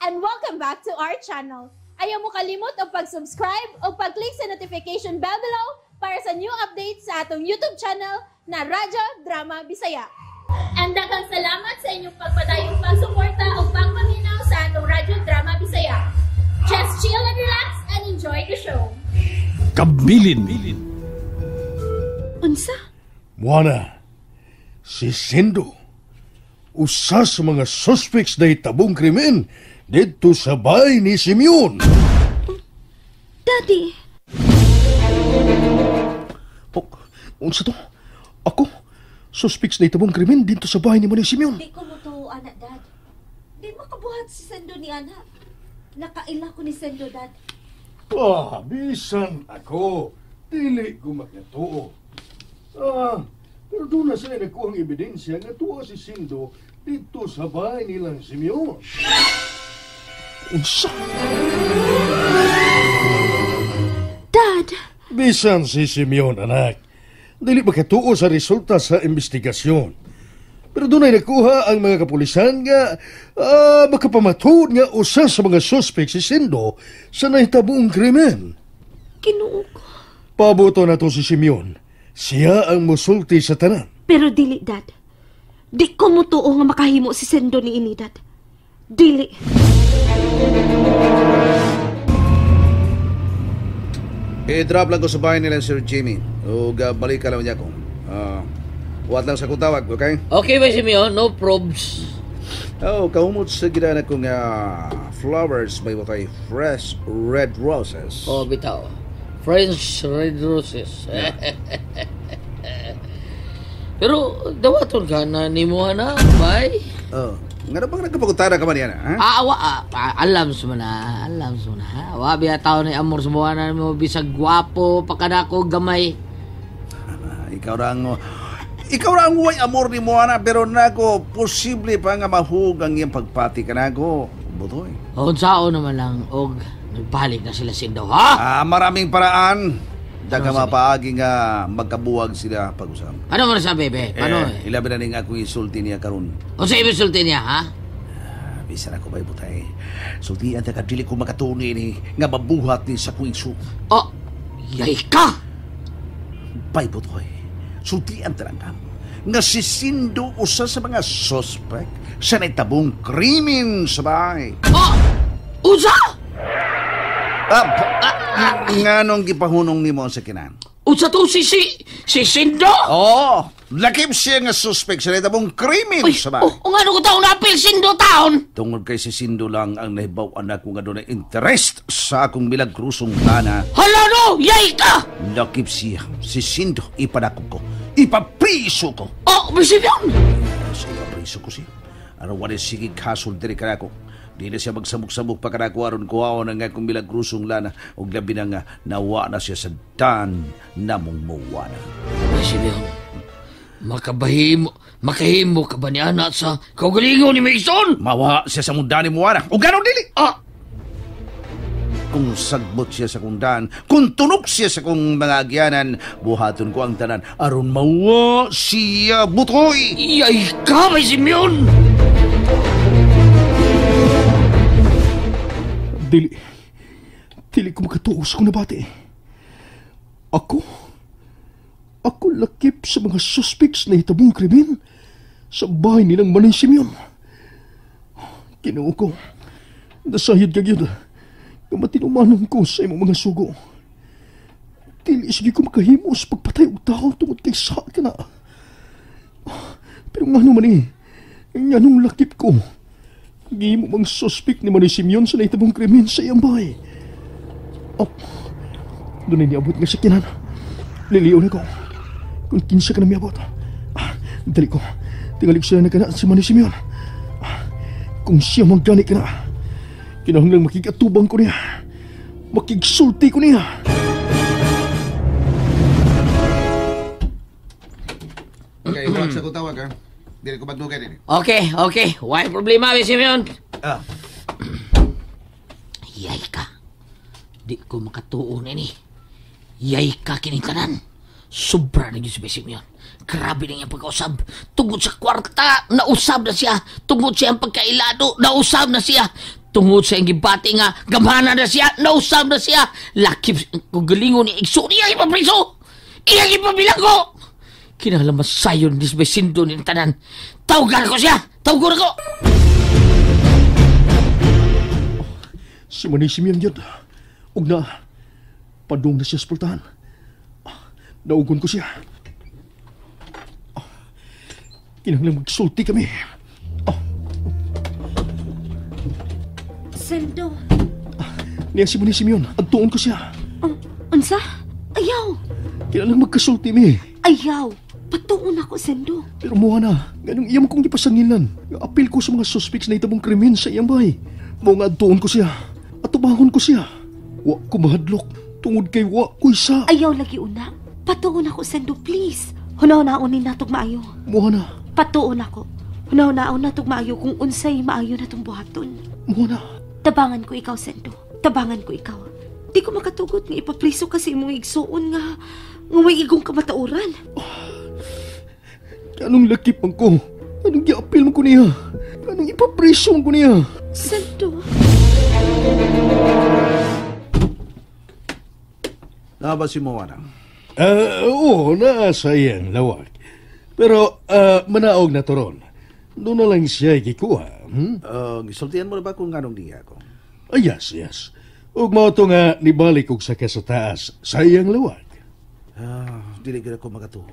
And welcome back to our channel. Ayaw mo kalimot og pag-subscribe o pag-click sa notification bell below para sa new updates sa atong YouTube channel na Radyo Drama Bisaya. And daghang salamat sa inyong pagpadayong pagsuporta o pagpaminaw sa atong Radyo Drama Bisaya. Just chill and relax and enjoy the show. Kabilin. Unsa? Moana, si Sendo, usa sa mga suspects na itabong krimen dito sa bahay ni Simeon. Daddy! Oh, unsa to? Ako, suspects na itabong krimen dito sa bahay ni Manay Simeon. Di ko mo to, anak, Dad. Di makabuhat si Sendo ni ana. Nakaila ko ni Sendo, Dad. Ah, bisan ako. Dili ko makatuo. Ah, pero doon na sila nagkuhang ebidensya nga tuwa si Sindo dito sa bahay nilang Simeon. Unsa? Dad! Bisan si Simeon, anak. Dili makatuo sa resulta sa investigasyon. Pero doon ay nakuha ang mga kapulisan nga makapamatuod nga usa sa mga suspect si Sindo sa nahitabong krimen. Kinuo ko. Pabuto na to si Simeon. Siya ang musulti sa tanan. Pero dili, Dad. Di ko mutuo nga makahimo si Sendo ni ini, Dad. Dili. I-drop lang ko sa bahay nila, Sir Jimmy. O balik ka lang niya ko. Huwag lang sa kong tawag, okay? Okay ba, Simeon? No probs. Oh, kaumot sa gidana kong flowers may watay fresh red roses. Oh, bitaw. French red roses. Yeah. Pero dawaton ka na nimuha na, bye. Oh, nga na bang nagkapagutara ka man yan, ha? Alam sa na, alam sa na. Wa biya tao ni amor sa buwanan mo bisag gwapo pa kanako gamay. Ikaw ra ang way amor ni Moana, pero nako posible pa nga mahug ang iyang pagpati kanako. Butoy. Unsaon naman lang og nagbalik na sila Sindo, ha? Maraming paraan. Daga mapaagi nga magkabuwag sila pag-usap. Ano mo nasabi, be? Paano? Ilabi na ning akong isulti niya karon. Unsa isulti niya, ha? Bisan ako bay butay. Sultian ta ka dili ko makatuni ni nga mabuhat ni sa akong igsoon. Oh, yay ka! Bay butoy. Sultian ta lang ka nga si Sindo usa sa mga suspect sa naitabong krimen sa bahay. Oh! Usa! Nganong gipahunong nimo sa kinan? Usa to si Sindo? Oo, lakip siya nga suspect sa naitabong krimen sa bahay. Oh, ngano ko taon napil Sindo taon? Tungod kay si Sindo lang ang nahibaw-an ako nga doon interest sa akong milagrosong lana. Hala no! Yay ka! Lakip siya. Si Sindo, ipadakop ko. Ipapriso ko. Oh, Simeon! Yes, ipapriso ko siya. Araw wala sige kasol diri kanako. Di na siya magsamok-samok pa kanako aron kuhaon ang akong milagrosong lana og labi na nga nawa na siya sa dan namong muwana. Simeon, makahimo ka ba ni anak sa kaugalingon ni Mason? Mawa siya sa munda ni muwana. O gano'n dili? Ah! Kung sagbot siya sa kundan, kung tunok siya sa kong mga agyanan, buhaton ko ang tanan aron mawa siya butoy. Iyay ka, may Simeon! Dili ko makatuo sa kong nabati. Ako lakip sa mga suspects na hitabong krimen sa bahay nilang Manay Simeon. Kinuo ko, nasayod ka yun. Kamatinumanon ko sa imong mga sugo. Dili sige ko makahimo sa pagpatay og tao tungod kay sa ka na. Pero ngano man eh, nganong lakip ko, gihimo mang suspect ni Manay Simeon sa nahitabong krimen sa iyang bahay. Oh, doon ay niabot nga sa kinan. Liliw na ko. Kung kinsa ka na miabot. Dali ko, tingalig sila na ka na si Manay Simeon. Kung siya manggani ka na, kinahanglang makikatubang ko niya. Makigsulti ko niya. Okay, huwag sa kong tawag, ha? Dili ko magdugay din. Okay. Why problema, Simeon? Yay ka. Di ko makatuon ini. Yay ka kining tanan. Sobra na yun si Simeon. Grabe na niyang pagkausab. Tungod sa kwarta, nausab na siya. Tungod sa iyang pagkailado, nausab na siya. Tungod sa iyang gibati nga, gamhanan na siya, nausab na siya. Lakip kung galingon ni igsoon, iyang ipapriso! Iyang ipabilanggo! Kinahanglan masayon ni Bay Sindo ni tanan. Tawagan ko siya! Tawagan ko! Si Manay Simeon yun. Ug na, padung na siya sa pultahan. Naugon ko siya. Kinahanglan magsulti kami. Sendo. Niya si Manay Simeon. Adtuon ko siya. Unsa? Ayaw. Kinahanglan magkasulti mi. Ayaw. Patuon ako, Sendo. Pero muha na. Ganong iyam kong gipasangilan. Apil ko sa mga suspects na itabong krimen sa iyang bahay. Mao nga adtuon ko siya. Atubangon ko siya. Wa ko mahadlok. Tungod kay wa ko isa. Ayaw lagi una. Patuon ako, Sendo, please. Hunaw-naon ni natog maayo. Muha na. Patuon ako. Hunaw-naon natog maayo kung unsay maayo natong buhaton. Muha na. Tabangan ko ikaw, Sendo. Tabangan ko ikaw. Di ko makatugot nga ipapriso kasi imong igsuon nga may igong kamatauran. Anong lakip man ko? Anong giapil man ko niya? Anong ipapriso man ko niya? Sendo. Na ba si Moana? Oo, naa sa iyang lawak. Pero manaog na turon. Doon na lang siya gikuha. Gisultihan mo na ba kung anong niya ako? Yes, yes. Ug mao to nga nibalik og saka sa taas sa iyang lawak. Dili gyud ako makatuo.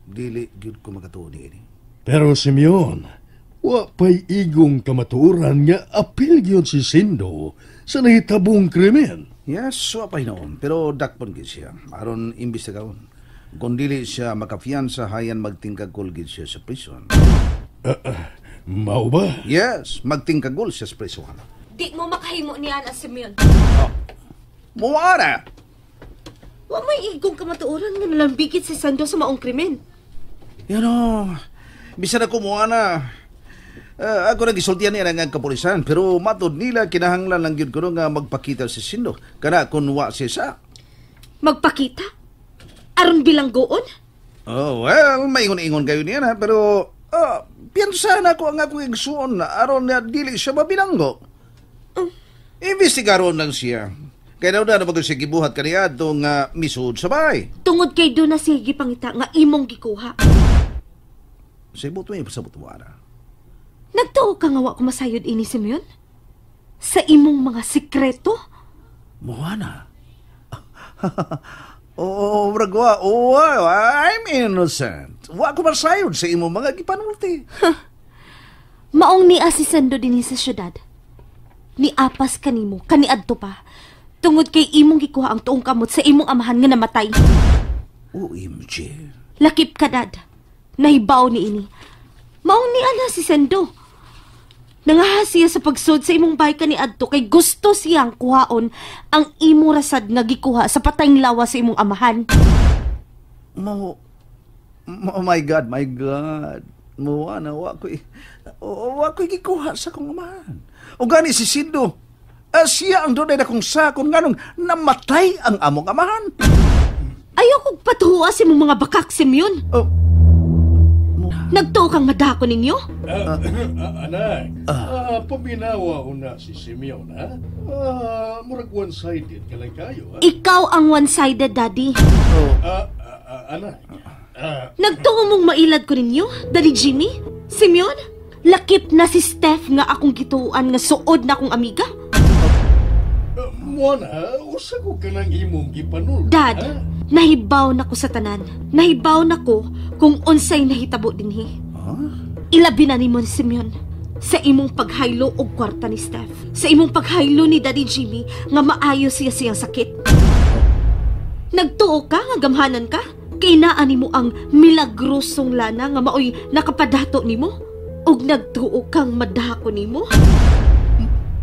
Dili gyud ko makatuo niini. Pero Simeon, wa pa'y igong kamatuoran nga apil gyud si Sindo sa nahitabong krimen. Yes, wa pa hinoon, pero dakpon gyud siya aron imbestigaon. Kung dili siya makapiyansa, hayan magtingkagol gyud siya sa prison. Mao ba? Yes, magtingkagol siya sa prison. Di mo makahimo niya na, Simeon. Moana! Wa may igong kamatuoran nga nalambigit si Sando sa maong krimen. You know, bisan ako Moana. Ako nagisultihan niya nga kapulisan, pero matod nila kinahanglan lang gyud kuno nga magpakita si Sindo. Kana kun wa siya sa. Magpakita? Aron bilanggoon? Oh, well, maingon-ingon kayo niya na, pero piyansa na ko ang akong igsuon aron na dili siya mabilanggo. Imbestigaron lang siya. Kaya daw na bago siya gibuhat kaniya itong misuod sa bahay. Tungod kay doon na siya gipangita nga imong gikuha. Sabot mo yung pasabot mo, Ana. Nagtuo ka nga wa ko masayod ini, Simeon? Sa imong mga sikreto? Moana? Oo, bragwa. Oh, I'm innocent. Wa ko masayod sa imong mga gipanulti. Maong ni asisendo dinhi sa syudad. Niapas kanimo, kaniadto pa. Tungod kay imong gikuha ang tuong kamot sa imong amahan nga namatay. OMG. Lakip ka, Dad. Nahibaw ni ini. Maong ni ana si Sendo. Nangaha siya sa pagsud sa imong bahay kaniadto kay gusto siyang kuhaon ang imo rasad nga gikuha sa patayng lawa sa imong amahan. Oh my God, my God. Moana, wa ko'y gikuha sa akong amahan. O gani si Sindo, siya ang dunay na kong sakon nganong namatay ang among amahan. Ayaw kong patuwa sa imong mga bakak, Simeon. Oh. Nagtuo kang madako ninyo? Anak, paminawa ko na si Simeon, ha? Murag one-sided ka lang kayo, ha? Ikaw ang one-sided, Daddy. Anak. Nagtuo mong mailad ko ninyo, Daddy Jimmy? Simeon? Lakip na si Steph nga akong gituan nga suod na akong amiga. Moana, usa ko ka ng imong gipanul. Dad, nahibaw na ko sa tanan. Nahibaw na ko kung unsay nahitabo dinhi. Huh? Ilabi na nimo ni Simeon sa imong paghaylo og kwarta ni Steph. Sa imong paghaylo ni Daddy Jimmy nga maayo siya siyang sakit. Nagtuo ka nga gamhanan ka? Kay naa nimo ang milagrosong lana nga maoy nakapadato nimo? Og nagtuo kang madako nimo?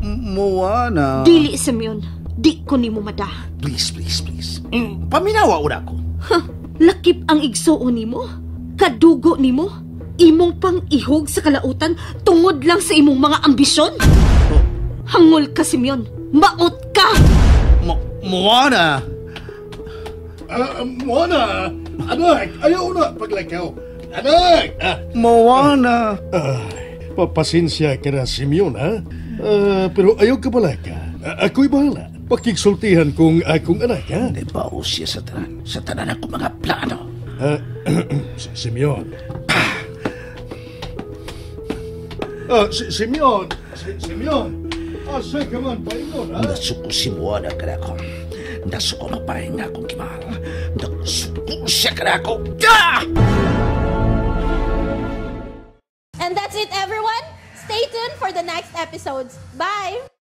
Moana. Dili, Simeon. Di ko nimo mada. Please, please, please. Paminawa una ko. Huh, lakip ang igsuon nimo? Kadugo nimo? Imong pang ihog sa kalautan tungod lang sa imong mga ambisyon? Oh. Hangol ka, Simeon. Maot ka! Moana! Moana! Anak! Ayaw na paglakaw! Anak! Moana! Papasensya ka na, Simeon, ha? Pero ayaw ka balaka. Ako'y bahala. Pakigsultihan kong akong anak, ha? Nabaw siya sa tanan. Sa tanan ako mga plano. Simeon. Simeon! Simeon! Asa ka man paingon, ha? Nasuko si Moana kanako. Nasuko mapahinga akong kimahal. Nasuko siya kanako. Ah! And that's it, everyone. Stay tuned for the next episodes. Bye!